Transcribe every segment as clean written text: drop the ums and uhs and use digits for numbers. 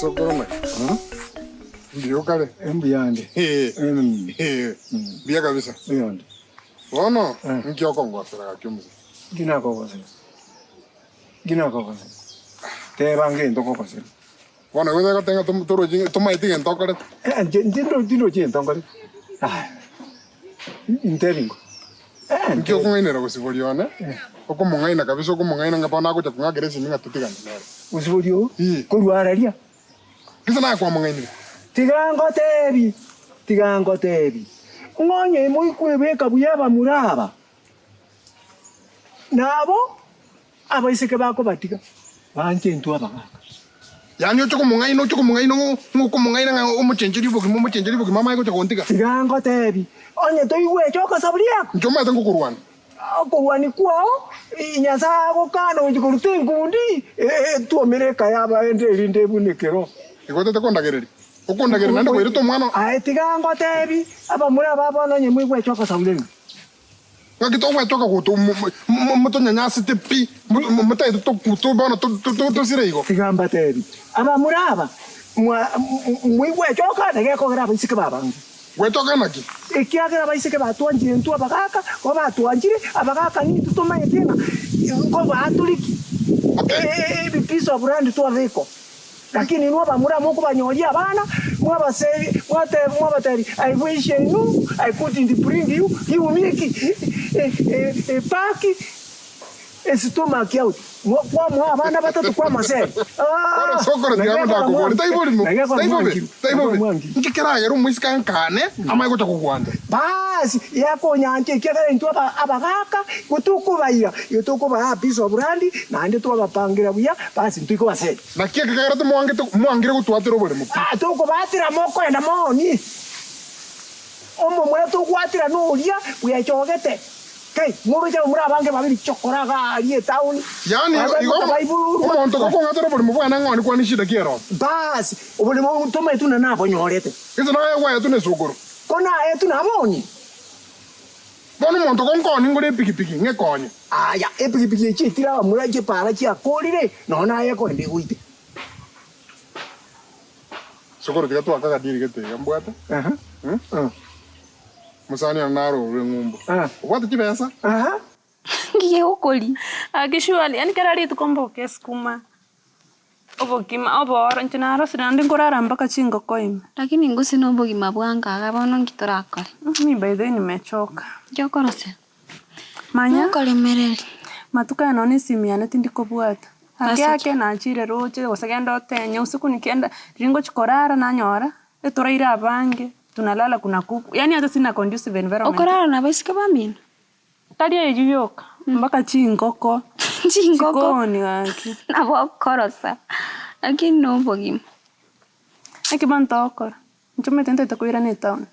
Sokoro ng'ai? Mbuya okare? Mbuya ande. Mbuya kabisa. Mbuya ande. Bono nki okongosera gaki omosani? Nki nakogosera? Nki nakogosera? Teba ngento okogosera. Bono igo egoteba ng'a torochi tomaeti gento okorete. Inche inche tindochi gento nkorete. Aya, intebi ingo. Nki okong'ainera gosiboria one, okomong'aina kabisa okomong'aina ng'a bono agocha kong'akera esimi ng'a totigane nere. Gosiboria oo, korwa araria. Gese naye kwamong'ainire. Tiga ngotebi, tiga ngotebi, ng'a onye moikwebeka buya abamura aba, nabo Abaiseke bakobatiga banche intwe abagaaka. Yaani oche komong'aina, oche komong'aina ng'o ng'o okomong'aina ng'a omochencherie obogima, omochencherie obogima amanye gocha gontiga. Tiga ngotebi, onye toigweti okosaburia ako. Inche omanyete ngokorwana. Okorwania kwao, Nyasae agokana gochia koruta enkundi, etwomere eka y'abaende erinde ebune ekero. Igo otete kondagereria, okondagereria naende koirete omwana oo. Aye tiga ngotebi, abamura aba bono onye moigweti okosaburia ime. Ng'aki togwetoka goto motonyanyasete pi, motagete toku bono tosire igo. Tiga mbatebi, abamura aba, moigwetoka na gekogera abaiseke babange. Gwetoka naki? Ekiagera abaiseke batwanchire intwe abagaaka, ko batwanchire abagaaka nintwe tomanyete ng'a nkobaa tore ki, ebi piece of land twabekwa. Lakini inwe abamura mokobanyoria abana, mwabaseria, mwateba, mwabateebia, I wish I knew I couldn't bring you, give me ki a, a pack a stomach out. Kwamoa abana batato kwamaseria. Bono Ah! sokoro Naki tiga ekora ndakobori, mwangi, taibo rimo, naki ekora taibo be, mwangiru, taibo ekora be. mwangiru. Nki keragere omoiseke ankane amanye gocha kogwancha? Basi, yakonyancha ekiagera intwe aba abagaaka, igo tokobaira, igo tokobaa a piece of land, naende twabapangera buya, basi intwe ikobaseria. Naki ekekagera timwangete mwangire gotwatera oboremo pi? Aa, tokobaatera mokoenda mooni. Omomura togwatera noria bwechogete. Kai, moroche abamura abange babere chokora iga aria etaoni. Yaani igo omonto gokong'atera oboremo bwane ng'oni kwane shida ki ero? Basi, oboremo tomanyeti buna nabonyorete. Gese naye gwaetwe nesokoro. Ko naetwe naboonie. Bono omonto gonkoonia ngore epigipigi ng'ekonye. Aya, epigipigi echio etire abamura chipaara chiakoorire, nonya naye ekoenda egoite. Sokoro tiga twake akadiri gete iga mbwate. Mosani one narorwe eng'umbu. Obwate chibesa? Ngiye gokoria. Gaki surely, yaani kera rituko mboke esukuma, obokima, obooro, inche narosire naende nkorara mpaka chingoko ime. Lakini gose na obogima bwango iga bono nki torakore? Mi by the way nimechoka. Nki okorosera? Manya, Nokoremereria. matuko aya nonya esimi yane tindi kobwata. Ake Ase ki? ake nachire roche gose genda otenye usiku nikienda, riria ngochia korara nanyora, etoraire abange, tunalala kuna kuku, yaani hata sina conducive environment. Okorara na abaiseke bamino? Tari eyio yoka, mpaka chingoko, Chingoko chikoni gaki. nabo okorosa, lakini nobogima. Naki bono togokora, inche omanyete ntagete koirana etown.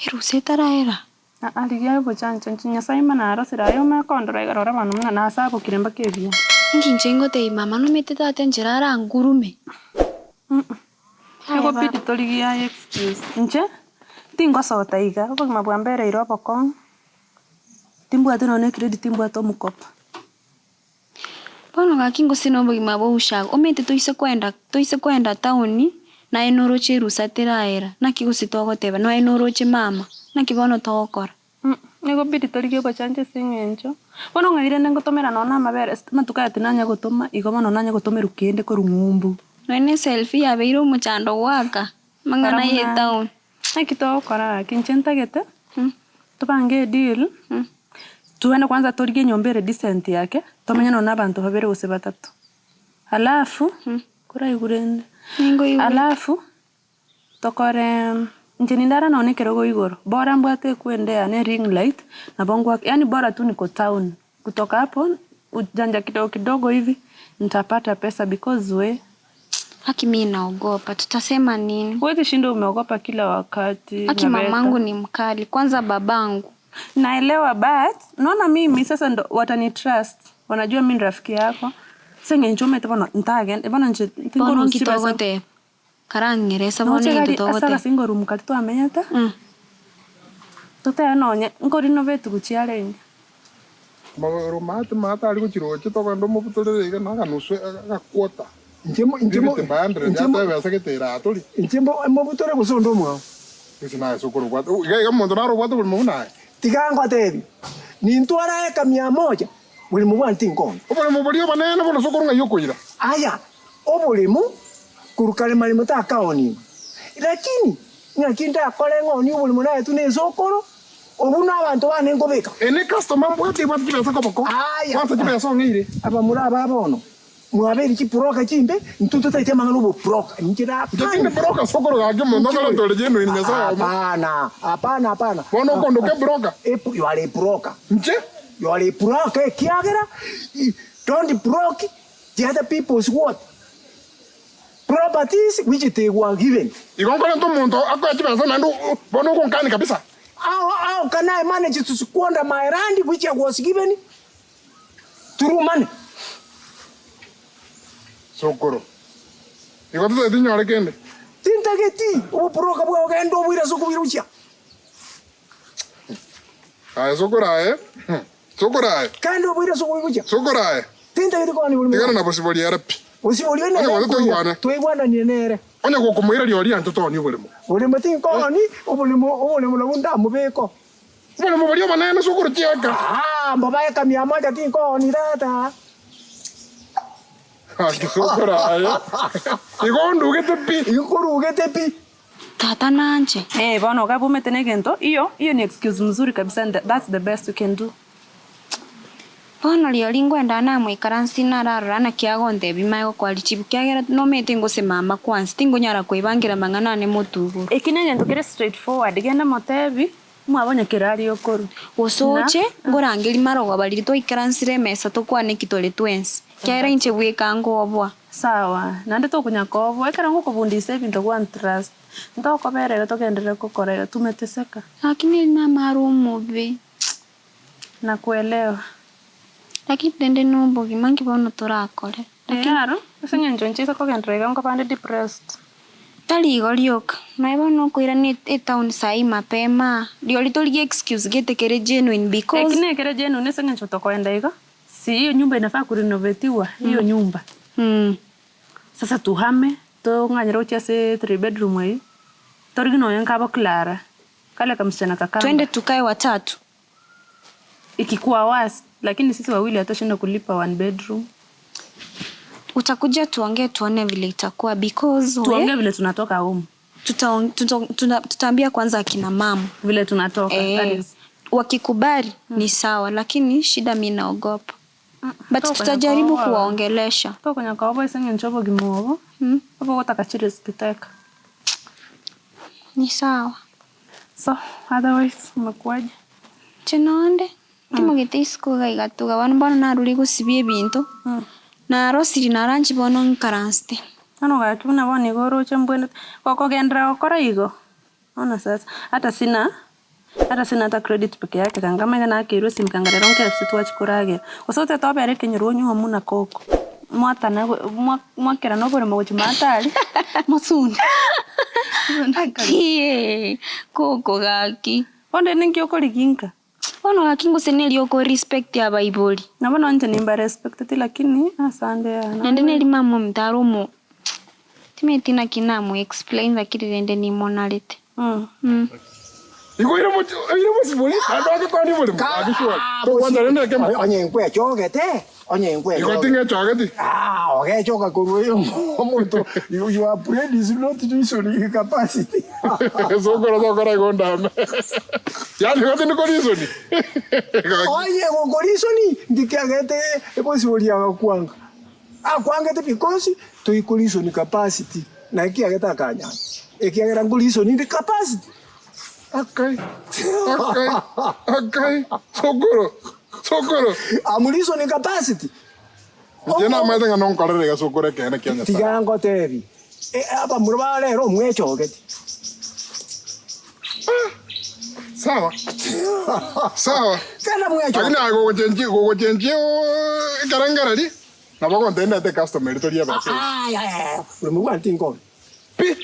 Erusa etaraera. Aa rigia obochancha inche Nyasaye mana arosire aye omanye kondora iga rora bono buna nasabokire mpaka ebiya. Inki inche ngotebia mama nomanyete tata enchera arangurume. Egobidi torigie aye excuse. Inche tingosota iga, obogima bwambereire obokong'u. Timbwati nonya ne credit timbwate omokopo. Bono gaki gose na obogima bwa ushago, omanyete toise koenda toise koenda town, naye noroche erusa teraera, naki gose togoteba, naye noroche mama, naki bono togokora? Nigo bidi torigie obochancha ase eng'encho, bono ng'ai rende ngotomera nonya na amabere ase amatuko aya tinanya gotoma, igo bono nanye gotomerwa kende korwa ng'umbu. Nonya ne eselfie yabeire omochando goaka, amang'ana Bara ya buna etown. Naki togokora gaki, inche ntagete, tobange edeal, togende kwanza torigie enyomba ere decent ake, tomenye nonya na abanto babere gose batato. Alafu, koraigwe rende, Ninkoigwete. alafu tokore inche nindare nonya na ekerogo igoro, bora mbwate ekwende yane ring light, nabo ngoaka yaani bora tu niko town, kutoka hapo ujanja kidogo kidogo hivi, nitapata pesa because we. Haki mi naogopa, tutasema nini? Huwezi shinda umeogopa kila wakati Haki Nyabeta. mamangu ni mkali, kwanza babangu. Naelewa but naona mimi sasa ndo watani trust wanajua mi ni rafiki yako ase eng'encho omanyete bono ntagende bono inche Bono tinkorusia nki chibesa togoteba? Karang'eresa bono Noche egento gari ase togoteba. agasingo room karia twamenyete totebe nonye nkorinovate gochia arenge. Magoro maate maate aria gochia roche tokogenda omobutorere iga na akanusu agakwota. Inche mo- inche mo- Fifty by hundred, inche mo- yateba ase gete ere atori. Inche mbo- mobutore gose onde omwao. Gose naye ase okorobwata. Iga iga omonto nare obwate oborimo buna aye. Tiga ngotebie, nintware eka mia moja, borimo bwane tinkong'a. Oborimo boria obonene bono ase okorwa ng'ai okoira. Aya, oboremo korwa kare maremo takaonigwa. Lakini ng'aki ndakore ng'onie oborimo naetwe nesokoro, obwo nabanto bane nkobeka. Ene customer mbwate ebwate chibesa koboko, Aya. kwansa chibesa ong'eire. Abamura aba bono Mwabeire chiburoka chimbe, intwe totaeti amang'ana oboburoka. Inche Inche tindi broker ase okoroga gaki omonto okorenta ore genuine Nyasae omo. Hapana, hapana, hapana. Bono okondoka ebroker? You are a broker. Inche? You are a broker ekiagera don't broke the other people's what? Properties which they were given. Igo nkorenta omonto akoe chibesa naende bono ogonkani kabisa? How can I manage to squander my land which I was given through money? Sokoro, igo totaeti nyore kende. Tintageti oboburoka bwao genda oboire ase okobirusia. Aye sokoro aye, sokoro aye. Genda oboire ase okobibuchia. Sokoro aye. Tintageti koania borimo Tigana bwao. na bosibori ere pi. Bosibori oria Onye nere gose nkoira, toigwane. twaigwananire nere. Onye gokomoiraria oria anche toonie oboremo. Borimo tinkooni, oborimo oborimo nabwo ndamobeke. Oboremo boria obonene sokoro chiaka. Aa, mboba ekamia moja tinkooni tata. Gaki sokoro aye. Igo ondugete pi. Inkorugete pi. Tata nanche. Eh, bono iga bomete na egento, iyo iyo ni excuse mzuri kabisa and that's the best you can do. Bono rirorio nkwenda namoikaransie nararora naki agontebia mae gokwa richibu, kiagera nomanyete ngose mama kwansi, tinkonyara koebangera mang'ana ane motwe igoro. Eki negento kere straight forward, genda motebi, mwabonye kera aria okorwa. Gose oche, nkorangerie marogoba riria twaikaransire emesa tokwane eki tore twensi, kiagera inche bweka nkoboa. Sawa, naende tokonya koboa, ekero ngokobundisa ebinto gwantrust, ntokobera iga togenderere gokora iga, tumeteseka. Lakini eri namare omobe. Nakuelewa. Lakini rende nobogima nki bono torakore? Ee aro, ase eng'encho inche ase kogenderera iga nkoba nde depressed. Tari igo rioka, naye bono okoirana etown saii mapema, rirorio torigie excuse gete kere genuine because. Eki nekere genuine ase eng'encho tokoenda iga, si hiyo nyumba inafaa kurenovetiwa, hiyo nyumba. Sasa tuhame, tong'anyere gochia ase three bedroom eywo, torigie nonya nkabo Clara. Kale kamsichana kakamba. Twende tukae watatu. Ikikuwa worse, lakini sisi wawili hatushinda kulipa one bedroom. Utakuja tuongee tuone vile itakuwa because we, Tuongee vile tunatoka home. Tutaong, tuta, tuta, tutaambia kwanza akina mama Vile tunatoka. That eh, is. wakikubali ni sawa, lakini shida mi naogopa but Toka tutajaribu kwenye kuwaongelesha. Tokonya koba ase eng'encho y'obogima obo, obogotaka chirisk teka. Ni sawa. So, otherwise umekuaje? Inche nonde, ntimogete isiko iga iga tuga bono bono narure gosibia ebinto, narosirie naranchi bono nkaransete. Bono gaki buna bono igo oroche mbwenerete, gokogenderera gokora igo, bono sasa hata sina hata sina hata credit peke yake kangama iga nakeirwe esimi kanga rero KFC twachia koragera, gose otete obere ekenyoro onywe amo na koko, mwatana mwa mwakerana oboremo gochia maate aria, mosunte. Gaki koko gaki. Bono rende ninki okorigia inka? Bono gaki gose neri oko respect abaibori. Nabo nonye inche nimba respecteti lakini ase ande yaya. Naende neri mama ominto are omo timanyeti naki namo explain lakini rende nimonarete. Igo oire mochi oire mosibori naende oche koonia oboremo gaki surely. Tokwancha rende ekemo. Onye nkwechogete, onye Igo nkwechogete. ting'echogeti. Ah, ogechoka korwa oyo omonto your brain is not reasoning capacity. Sokoro sokoro igo ndame. Yaani igo tindi koreasoni. Gaki. Onye gokoreasoni ndikiagete egosiboria agakwanga. Akwangete because toikoreasoni capacity na ekiagete akanyara. Ekiagera nkoreasoni inde capacity. Okay. Okay. Okay. Sokoro. Sokoro. I'm reasoning capacity. Inche namaete ng'a nonkorere iga sokoro ekeene kia Nyasae. Tiga ngotebi, abamura ba rero omwechogeti. Sawa. Sawa. Kera mwechogeti. Lakini aye gogochenchia gogochenchia ekerengereri, nabo ogontebia ndete ecustomer eria torie ebesa eye. Aya, aya, ore mobwate tinkoni. Pi!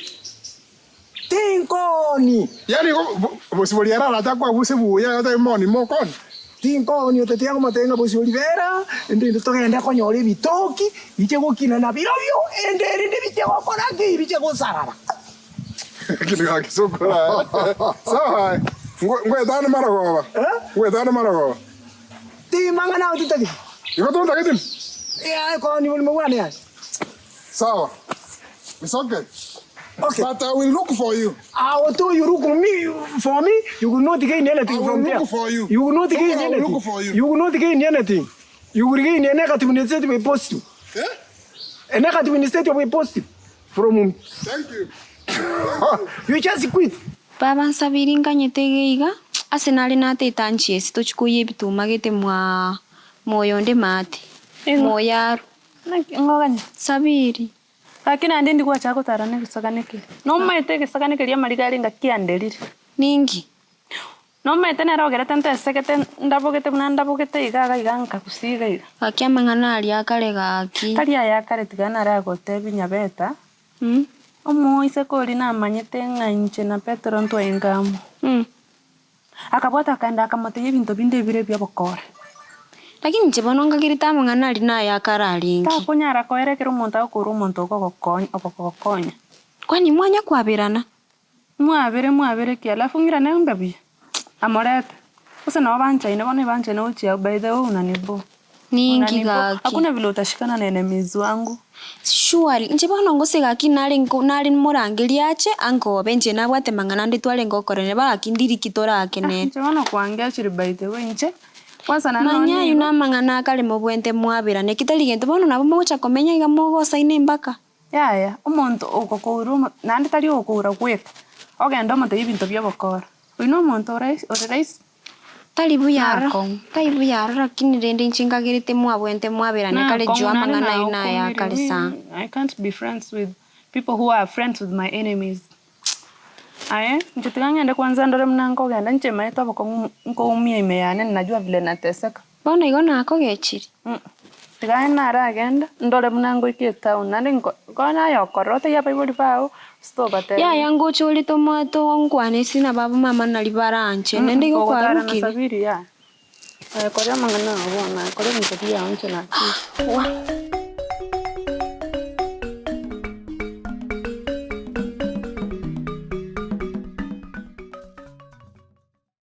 Tinkoni! Yaani igo bosibori ere arache akoabuse buya agotebi moni mokoni. Tinkoonia otatiga komotebia ng'a bosio ribera, rende togende konyora ebitoki biche gokina na birobio, ende erinde biche gokora ki? Biche gosarara. Lakini gaki sokora. Sawa. Ngwetane marogoba. Ngwetane marogoba. Timang'ana ao titageti. Igo tontageti? Yaya koonia borimo bwane yaya. Sawa. It's okay. Okay. But I will look for you. I will tell you look me for me, you will not gain anything I will from look there. for you. You will not gain I will anything. look for you. You will not gain anything. You will gain a negative instead of a positive. Eh? A negative instead of a positive from him. Thank you. You just quit. Baba nsabiri nkanyete iga iga, ase nare natete anchiesi tochie koiyia ebituma gete mwa moyo onde maate, moyo arwe. Naki ng'oganye? Sabiri. Gaki naende indi gwachaka gotara na egesagane keria. Nomaete egesagane keria amariga are ngaki kianderire. Ninki? Nomaete nere ogerete ntesegete ndabogete buna ndabogete iga iga iga nkagusia iga iga. Gaki amang'ana aria akare gaki. Tari aya akare tiga naragotebi nyabeta, omoiseke oria namanyete ng'a inche na Petero ntwaenge amo. Akabwata akaenda akamotebia ebinto binde ebire bi'obokora. Lakini inche bono nkagerete amang'ana aria naye akare arenge. Takonyara koera ekero omonto agokoura omonto ogogokonya ogogokonya. Kwani mwanya kwaberana? Mwabere mwabere ki alafu ng'irane mbe buya? Amorete. Gose nabo banchaine bono ebanchaine gochia by the way unanibo. Ninki Unanibo. gaki? Hakuna vile utashikana na enemies wangu. Surely, inche bono ngose gaki nare nko nare morangerie ache ankobe inche nabwate mang'ana ande twarenge gokorera gaki ndiri ki torake nere. Inche bono kwangechire by the way inche kwanza naende Manya nonye aywo nigo. namang'ana akare mobwente mwaberane, ki tari gento bono nabo mogocha komenya iga mogosaine mpaka. Yaya, omonto ogokoura omo naende tari ogokoura bweka, ogende omotebie ebinto bia obokora. Oyio na omonto ore ore rahisi. Tari buya Narora. akong'u, tari buya aro lakini rende inche nkagerete mwabwente mwaberane kare Nakong'u juu naende amang'ana aywo naye akare nagokumirie sana. I can't be friends with people who are friends with my enemies. Aye, inche tiga ng'ende kwanza ndore buna nkogenda, inche maete obokong'u nkoumia ime yane najua vile nateseka. Bono igo nakogechiri. Tiga aye naragenda, ndore buna ngoika etown, naende nko bono aye okorora otebie abaibori bao, gose tobatebia. Yaya ngocha ore tomoe tonkwane ase nabo abamama nari baranche, naende igo Kogotara na kwarokire. Sabiri yaya, aye koria amang'ana ao bono, aye koria ebinto biao inche nakire. Wah.